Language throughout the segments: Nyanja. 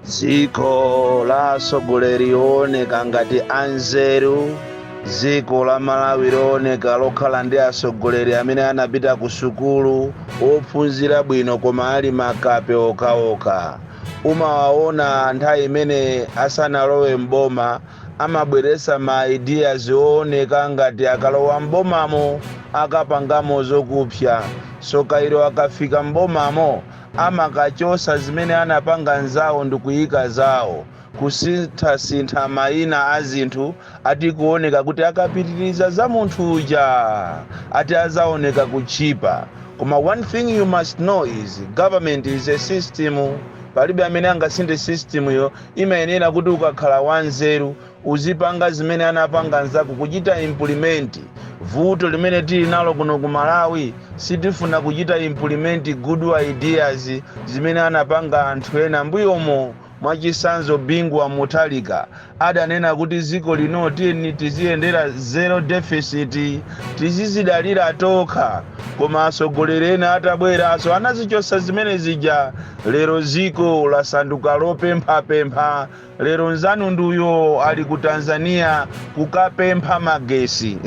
Dziko la atsogoleri ooneka ngati anzeru, dziko la Malawi looneka lokhala ndi atsogoleri amene anapita ku sukulu, ophunzira bwino, koma ali makape okhaokha. Umawaona nthawi imene asanalowe mboma amabweretsa ma ideas ooneka ngati akalowa mbomamo akapangamo zokupsa. Sokairo akafika mbomamo amakachosa zimene anapanga nzawo ndikuyika zawo, kusinthasintha mayina a zinthu, ati kuoneka kuti akapitiriza za munthu uja ati azaoneka kuchipa. Koma one thing you must know is government is a system. Palibe amene angasinthe system yo. Imayenera kuti ukakhala wanzeru uzipanga zimene anapanga nzako, kuchita implement. Vuto limene tili nalo kuno ku Malawi, sitifuna kuchita implement good ideas zimene anapanga anthu ena mbuyomo. Mwachisanzo, Bingu wa Mutharika adanena kuti dziko lino tiyeni tiziyendera zero deficit, tizizidalira tokha. Koma atsogoleri ena atabweranso anazichosa zimene zija. Lero dziko lasanduka lopemphapempha. Lero nzanu nduyo ali ku Tanzania kukapempha magesi,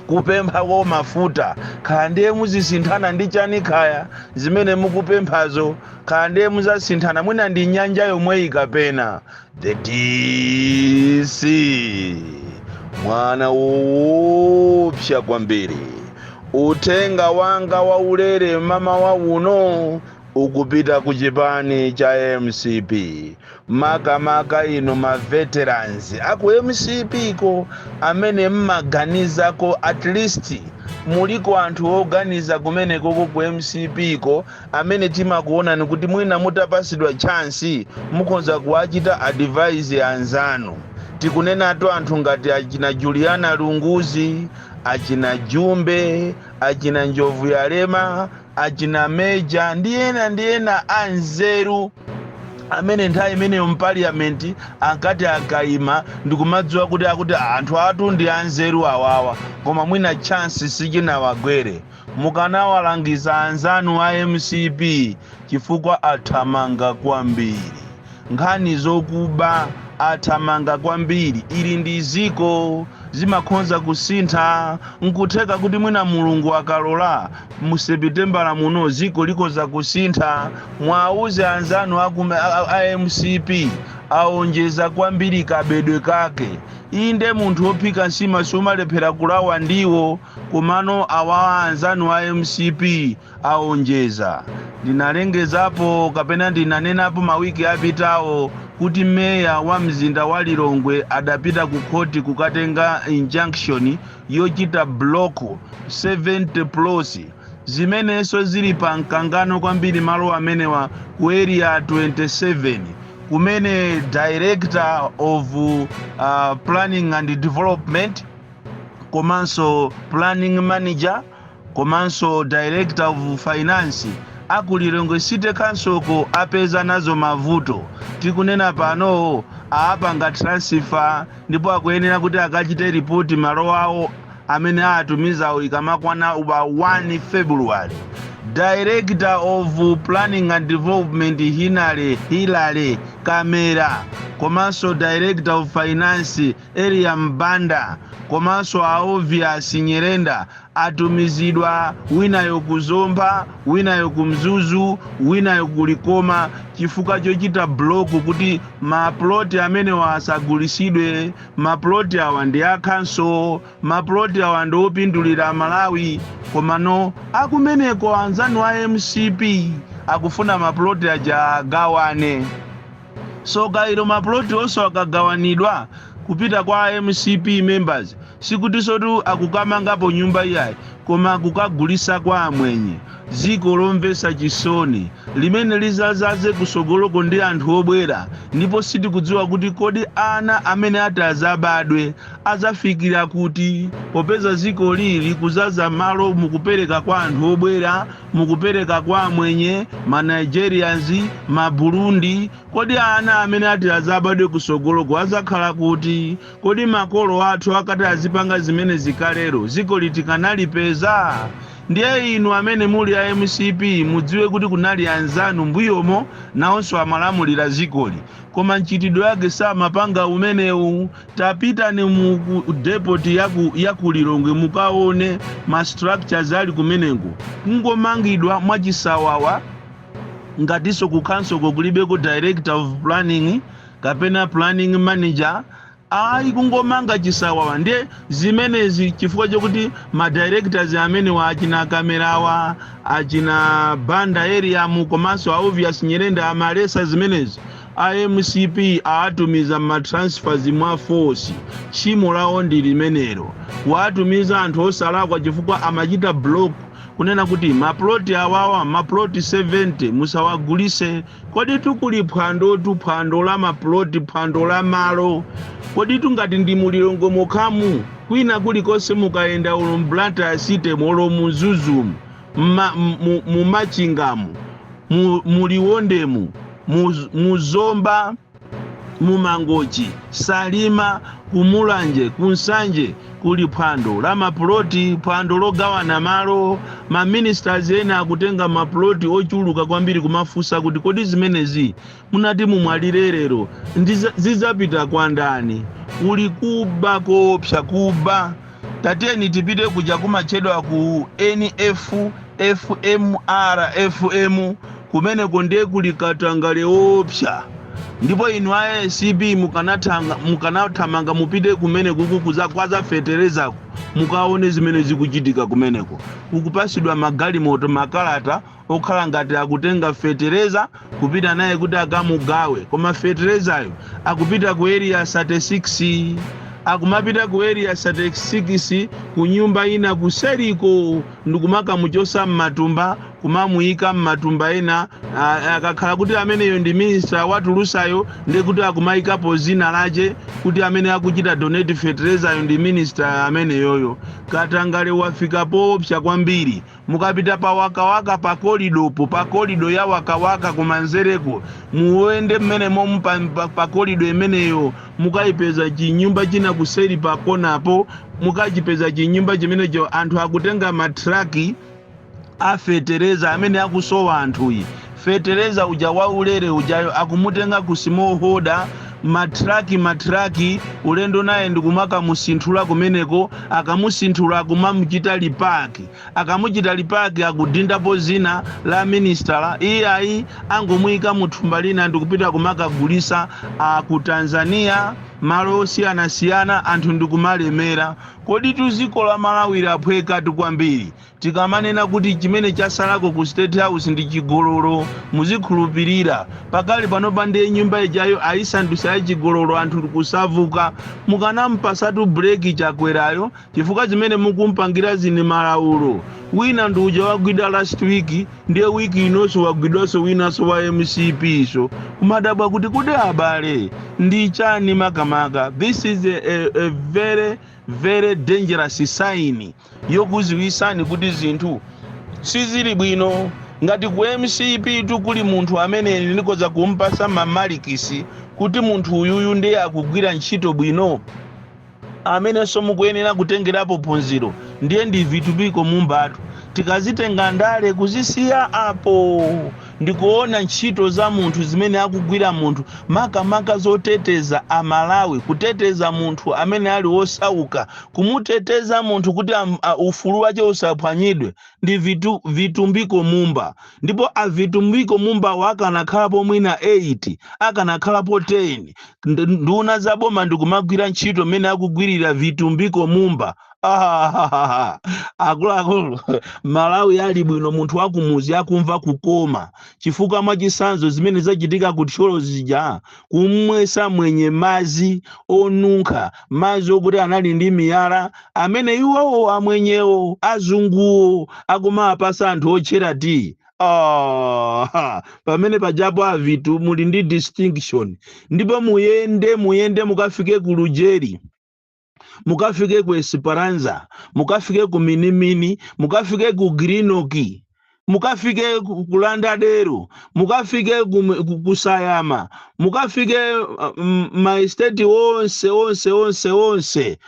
kupemphako mafuta. Kaya ndiye muzisinthana ndi chani, kaya zimene mukupemphazo, kaya ndiye muzasinthana mwina ndi nyanja yomwe ikapena. The DC, mwana woopsa kwambiri. Uthenga wanga waulere mama wa uno ukupita ku chipani cha MCP, makamaka inu ma veterans aku MCP ko amene mmaganizako. At least muliko anthu oganiza kumenekoko ku MCP ko amene timakuonani kuti mwina mutapasidwa chance mukhoza kuwachita advise anzanu. Tikunenatu anthu ngati achina Juliana Lunguzi, achina Jumbe, achina Njovu Yalema, achina Meja ndi ena ndi ena anzeru amene nthawi imeneyo mpaliyamenti ankati akayima ndikumadziwa kuti akuti anthu atu ndi anzeru awawa, koma mwina chance sichinawagwere. Mukanawalangiza anzanu a MCP, chifukwa athamanga kwambiri nkhani zokuba, athamanga kwambiri. Ili ndi ziko, zimakhonza kusintha. Nkutheka kuti mwina Mulungu akalola mu Sepitembala muno ziko likoza kusintha. Mwauze anzanu a MCP aonjeza kwambiri kabedwe kake. Inde, munthu wophika nsima sumalephera kulawa ndiwo, komano awawa anzanu a MCP aonjeza. Ndinalengezapo kapena ndinanenapo mawiki apitawo kuti meya wa mzinda wa Lilongwe adapita ku khoti kukatenga injunction yochita block 70 plus zimenenso zili pa mkangano kwambiri, malo amenewa ku Area 27, kumene director of planning and development komanso planning manager komanso director of finance aku Lilongwe City Council ko apeza nazo mavuto. Tikunena pano aapanga transfer ndipo akuyenera kuti akachite report malo awo amene atumizawo ikamakwana pa 1 February. Director of planning and development Hinale Hilale Kamera komanso director of finance Elia Mbanda komanso a Obvious Nyerenda atumizidwa, winayo kuzomba, winayo kumzuzu, winayo kulikoma, chifukwa chochita block kuti maploti amenewa asagulisidwe. Maploti awa ndi akhanso, maploti awa ndi opindulira Malawi, komano akumeneko anzanu a MCP akufuna maploti aja agawane. So kairo maploti onse akagawanidwa kupita kwa MCP members, sikuti sotu akukamangapo nyumba iyayi, koma akukagulisa kwa amwenye. Dziko lomvetsa chisoni limene lizazaze kusogoloko ndi anthu obwera, ndipo sitikudziwa kuti kodi ana amene ati azabadwe azafikira kuti, popeza dziko lili kuzaza malo mukupereka kwa anthu obwera, mukupereka kwa amwenye, ma Nigerians, ma Burundi. Kodi ana amene ati azabadwe kusogoloko azakhala kuti? Kodi makolo athu akati azipanga zimene zikalero, dziko litikanalipeza? Ndiye inu amene muli a MCP, mudziwe kuti kunali anzanu mbuyomo, nawonso amalamulira zikoli, koma mchitidwe yake samapanga umenewu. Tapitani mu depot yaku Lilongwe, mukaone ma structures ali kumeneko, kungomangidwa mwachisawawa, ngatinso ku council kulibeko director of planning kapena planning manager. Ayi, kungomanga chisawawa. Ndiye zimenezi chifukwa chokuti ma directors amene wa achina Kamerawa, achina Banda area mu, komanso a Obvious Nyirenda amalesa zimenezi, a MCP aatumiza ma transfers mwa force. Tchimo lawo ndi limenelo, kuwatumiza anthu osalakwa, chifukwa amachita block kunena kuti maploti awawa, maploti 70, musawagulise. Kodi tukuli phwando tu, phwando la maploti, phwando la malo. Kodi tungati ndi muLilongwe mokhamu? Kwina kulikonse mukayenda, ulo m'Blantyre City, molo muZuzumu, muMachingamu, muLiwondemu, muZomba, muMangochi, Salima, kuMulanje, kuNsanje, kuli phwando la maploti, phwando logawana malo. Maministers ena akutenga maploti ochuluka kwambiri, kumafunsa kuti kodi zimenezi munati mumwalire lero, zidzapita kwa ndani? Kuli kuba koopsa, kuba. Tatiyeni tipite kuja kumatchedwa ku NF FMR FM. Kumeneko ndiye kuli katangale opsa. Ndipo inu a ACB, mukanathamanga mupite kumene kuku kwaza feterezako, mukaone zimene zikuchitika kumeneko. Kukupasidwa magalimoto makalata okhala ngati akutenga fetereza kupita naye kuti akamugawe, koma feterezayo akupita ku Area 36, akumapita ku Area 36 ku nyumba ina kuseriko, ndikumakamuchosa mmatumba, kumamuyika mmatumba ena. Akakhala kuti ameneyo ndi minister watulusayo, ndiye kuti akumayikapo zina lache kuti amene akuchita donate fertilizer ndi minister ameneyoyo. Katangale wafika poopsa kwambiri. Mukapita pa Wakawaka, pa kolidopo, pa corridor ya Wakawaka kumanzereko, muwende mmene momu pa corridor imeneyo, mukayipeza chinyumba china kuseri pa konapo, mukachipeza chinyumba chimenecho. Anthu akutenga matraki afetereza amene akusowa anthuyi, fetereza uja waulere ujayo, akumutenga ku smallholder, matraki matraki, ulendo naye ndikumakamusinthula kumeneko. Akamusinthula, akumamuchita repack. Akamuchita repack, akudindapo zina la ministala. Iyayi, angomuyika muthumba lina ndikupita kumakagulisa ku Tanzania, malo osiyanasiyana, anthu ndikumalemera. Kodi tuziko la Malawi laphwekatu kwambiri. Tikamanena kuti chimene chasalako ku State House ndi chigololo, muzikhulupirira. Pakali panopa ndiye nyumba ijayo ayisandusa yachigololo, anthu kusavuka. Mukanampasatu break Chakwerayo, chifukwa zimene mukumpangira zini malaulo. Wina ndi uja wagwidwa last week, ndiye wiki inonso wagwidwanso winanso wa MCP. So kumadabwa kuti kuti abale ndi chani makamaka? This is a very very dangerous sign yokuziwisani kuti zinthu sizili bwino. Ngati ku MCP tukuli munthu amene ndikoza kumpasa mamalikisi kuti munthu uyuyu ndiye akugwira ntchito bwino, amenenso mukuyenera kutengerapo phunziro, ndiye ndi Vitumbiko Mumbatu. Tikazitenga ndale kuzisiya apo, ndikuona ntchito za munthu zimene akugwira munthu, makamaka zoteteza Amalawi, kuteteza munthu amene ali wosauka, kumuteteza munthu kuti ufulu wake usaphwanyidwe, ndi Vitumbiko Mumba. Ndipo a Vitumbiko Mumba akanakhalapo mwina 8, akanakhalapo 10 nduna za boma ndikumagwira ntchito mmene akugwirira Vitumbiko Mumba, ahahaha, akuluakulu, Malawi ali bwino. Munthu wakumuzi akumva kukoma, chifukwa mwachisanzo zimene zachitika ku Thyolo zija, kumwesa mwenye mazi onunkha, mazi okuti anali ndi miyala, amene iwowo amwenyewo, azunguwo, akumapasa anthu otchera tii. Ah, pamene pajapo avitu muli ndi distinction. Ndipo muyende, muyende, mukafike ku Lujeri, mukafike ku Esperanza, mukafike ku Minimini, mukafike ku Greenock, mukafike ku Landadero, mukafike ku Sayama, mukafike maesteti onse onse onse onse.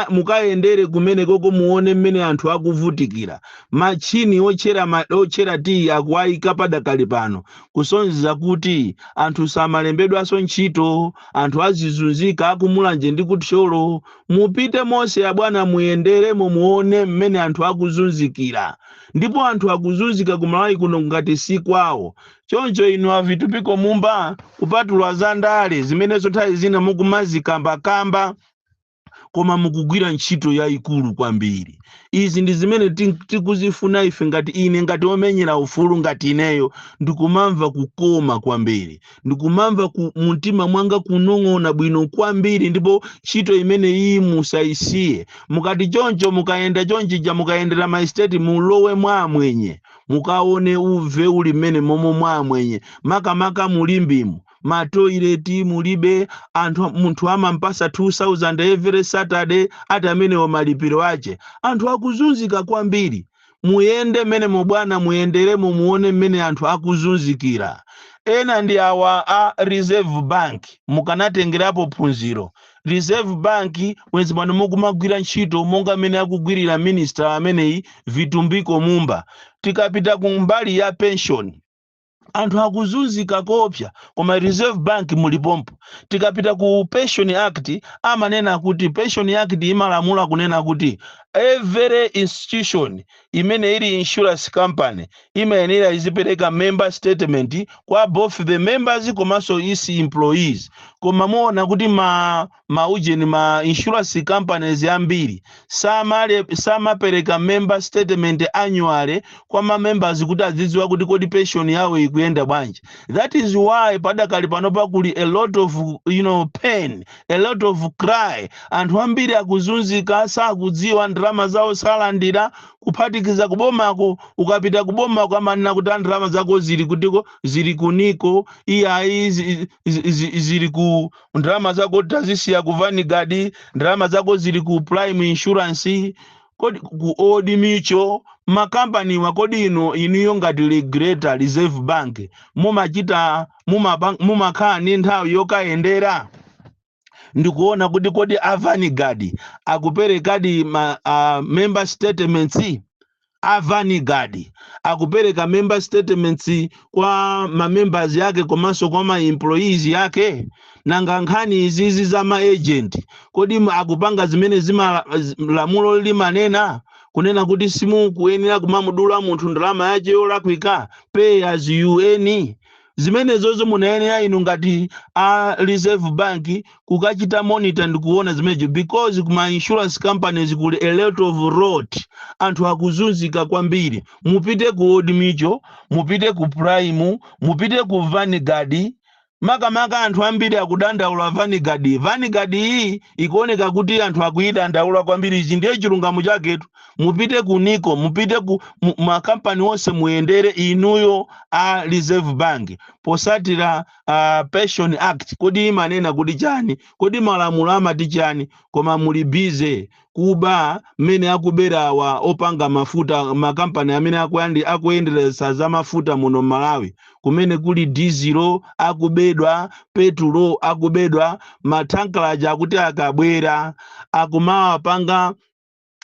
Mukayendere kumene koko, muone mmene anthu akuvutikira. Machini otchera tiyi akuwayika padakali pano, kusonyeza kuti anthu samalembedwanso ntchito. Anthu azizunzika akuMulanje ndi kuThyolo. Mupite monse abwana, muyenderemo, muone mmene anthu akuzunzikira. Ndipo anthu akuzunzika kuMalawi kuno ngati si kwawo. Choncho inu aVitupiko Mumba, kupatula za ndale zimenezo nthawi zina mukumazikambakamba, koma mukugwira ntchito yayikulu kwambiri. Izi ndi zimene tikuzifuna ife. Ngati ine, ngati omenyera ufulu, ngati ineyo, ndikumamva kukoma kwambiri, ndikumamva mumtima mwanga kunong'ona bwino kwambiri. Ndipo ntchito imene iyi musayisiye. Mukati choncho, mukayenda chonchija, mukayendera ma estate, mulowe mwa amwenye, mukaone uve uli mmene momwe mwa amwenye, makamaka muLimbimu. Ma toilet mulibe. Anthu, munthu amampasa 2000 every Saturday, ati amenewo malipiro ache. Anthu akuzunzika kwambiri. Muyende mmene mubwana, muyenderemo, muone mmene anthu akuzunzikira. Ena ndi awa a Reserve Bank, mukanatengerapo phunziro. Reserve Bank, mwezi pano mukumagwira ntchito monga mmene akugwirira minister ameneyi Vitumbiko Mumba. Tikapita ku mbali ya pension, anthu akuzunzika kopsa, koma Reserve Bank mulipompo. Tikapita ku Pension Act, amanena kuti Pension Act imalamula kunena kuti every institution imene ili insurance company imayenera izipereka member statement kwa both the members komanso its employees. Koma muona kuti ma maujeni, ma insurance companies ambiri samapereka member statement annually kwa ma members kuti azidziwa kuti kodi pension yawo ikuyenda bwanji. That is why padakali panopa kuli a lot of pain, a lot of cry. Anthu ambiri akuzunzika, sakudziwa, ndalama zawo salandira, kuphatikiza kubomako. Ukapita kubomako amanena kuti ndalama zako zili kutiko, zili kuniko, iyayi, zili ku, ndalama zako tazisiya ku Vanguard, ndalama zako zili ku Prime Insurance, kodi ku Old Mutual, makampaniwa. Kodi inu, inuyo ngati regulator, Reserve Bank, mumachita mumakhala ndi nthawi yokayendera ndikuona kuti kodi a Vanguard akuperekadi ma member statements? A Vanguard akupereka member statements kwa ma members yake komanso kwa ma employees yake? Nanga nkhani izizi za ma agent, kodi akupanga zimene zima lamulo limanena kunena kuti simukuyenera kumamudula munthu ndalama yace yolakwika, pay as you earn? Zimenezozo munayenera inu ngati a Reserve Bank kukachita monitor ndikuona zimenezo, because kuma insurance companies kuli a lot of rot. Anthu akuzunzika kwambiri. Mupite ku Old Mutual, mupite ku Prime, mupite ku Vanguard. Makamaka anthu ambiri akudandaula Vanguard. Vanguard iyi ikuoneka kuti anthu akuyidandaula kwambiri. Ichi ndiye chilungamo chaketu. Mupite ku Nico, mupite ku makampani onse, muyendere inuyo a Reserve Bank posatira Pension Act. Kodi imanena kuti chani? Kodi malamulo amati chani? Koma muli busy kuba mmene akubera awa opanga mafuta, makampani amene akuyenderesa za mafuta muno Malawi, kumene kuli dizilo akubedwa, petulo akubedwa, matankalaja akuti akabwera akumawapanga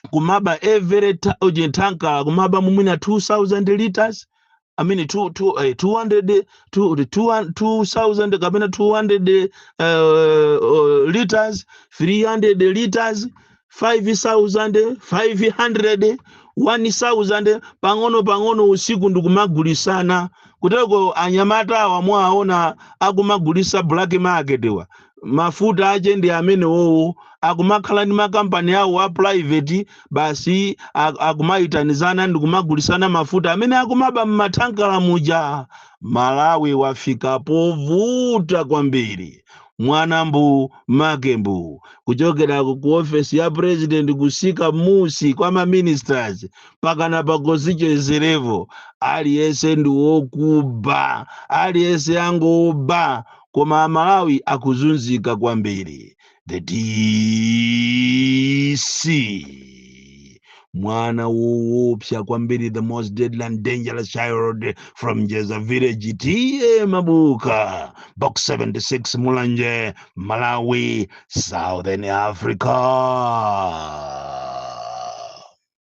kumaba every uje tankala, kumaba mumwina 2000 liters, I mean, 200, 2000 kapena 200 liters, 300 liters, 5000, 500, 1000, pang'ono pang'ono usiku ndikumagulisana kuteko. Anyamata awa mwaona akumagulisa black market wa mafuta ache ndi amene wowo akumakhala ndi makampani awo a private basi, akumayitanizana ndikumagulisana mafuta amene akumaba mmathankala muja. Malawi wafika povuta kwambiri. Mwanambu makembu, kuchokera ku ofesi ya president kusika musi kwa ma ministers pakana pa constituency level, aliyense ndi wokuba, aliyense angoba, koma Amalawi akuzunzika kwambiri. The DC. Mwana woopsa kwambiri, the most deadly and dangerous child from Jeza village, T/A Mabuka, Box 76, Mulanje, Malawi, Southern Africa.